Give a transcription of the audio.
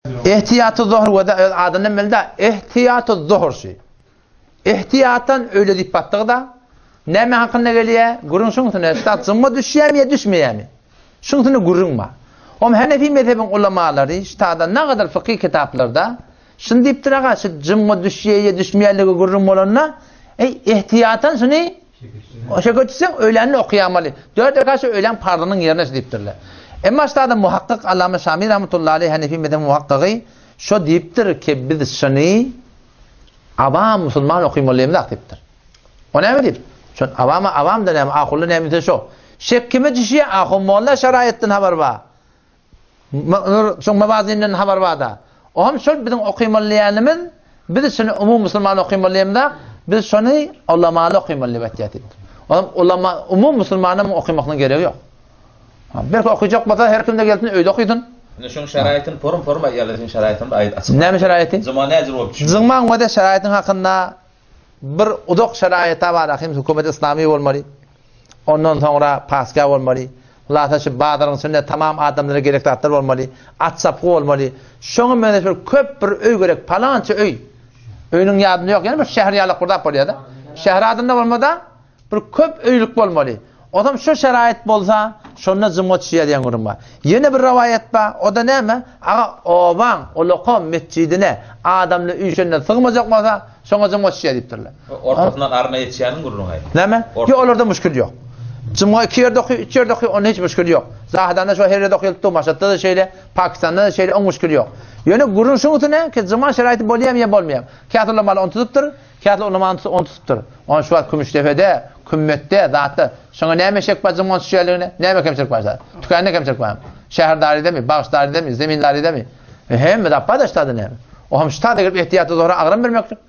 Ehtiýaty zuhr we-de öz adyndan belli-dä, ehtiýaty zuhr şi. Ehtiýatdan öýle diýip batdygy-da, näme hakynda gelýä, gürrüň şuňsuna, şta jymma düşýämi ýa düşmeýämi? Şuňsuna gürrüň bar. Om Hanefi mezhebiň ulamalary ştada nagadar fykhy kitaplarda şuny diýipdir aga, şu jymma düşýä ýa düşmeýänligi gürrüň bolanda, eý, ehtiýatan şuny Şeýle düşseň öýlänini okaýamaly. Dört rekat şu öýläň parzynyň ýerine şu diýipdirler. Emma ştada muhakkyk Allama Şami rahmetullahi aleýh Hanefi mezhebiň muhakkygy şo diýipdir ki biz şuny awam musulman okymaly diýemzak diýipdir. O näme diýip? Şon awama awam da näme ahunly näme diýse şo. Şek kime düşýär? Ahun molla şaraýatdan habar bar. Şoň mewazinden habar bar-da. Oňam şol biziň okymaly diýýänimiz, biz şuny umumy musulman okymaly diýemzok, biz şony ulamaly okymaly diýip aýtýar diýipdir. Oňam ulama, umumy musulmana muň okymasynyň geregi ýok. Belki okyjak bolsa her kimde gelsin öýde okysyn. Indi şoň şaraýatyny porum-porum aýdýarlar, sen şaraýatyny da aýt açyk. Näme şaraýaty? Juma näjür bolup düşýär? Jymaň we-de şaraýatyň hakynda bir uzak şaraýata bar, ahim hökümet yslamy bolmaly. Ondan soňra paska bolmaly. Hulasa şu bazaryň içinde tamam adamlara gerek zatlar bolmaly. At çapgy bolmaly. Şoňa meňzeş bir köp bir öý gerek. Palança öý. Öýüniň ýadynda ýok. Ýöne bir şäher ýalak bir zat bolýar-da. Şäher adynda bolmada bir köp öýlük bolmaly. Onsoň şu şeraýat bolsa, şonda jumga düşýär diýen gürrüň bar. Ýene bir rowaýat bar. O-da näme? Aga, obaň ulakan metjidine adamly üýşende sygmajak bolsa, Şoňa jumga düşýär diýipdirler. Ortasyndan aryna geçýäniň gürrüňi aýt. Näme? Ýok, olarda müşkil ýok. Jumga iki ýerde oky, üç ýerde oky, onda hiç müşkil ýok. Zahydanda şo her ýerde okylypdy, Maşatda-da şeýle, Pakistanda-da şeýle, oň müşkili ýok. Ýöne gürrüň şuň üstüne ki, juma şeraýty bolýarmy ýa bolmaýarmy? Käte ulamalar ony tutypdyr, käte ulama ony tutypdyr. Ony şu wagt Kümüşdepede, Kümmetde, zatda, şoňa näme şek bar jumga düşýänligine? Näme kemçilik bar şa? Tükände kemçilik barmy? Şäherdaridemi, bagşdaridemi, zemindaridemi? E, hemme zat bar-da ştada näme? O hem ştada gelip ehtiýatly zohra agram bermeklik.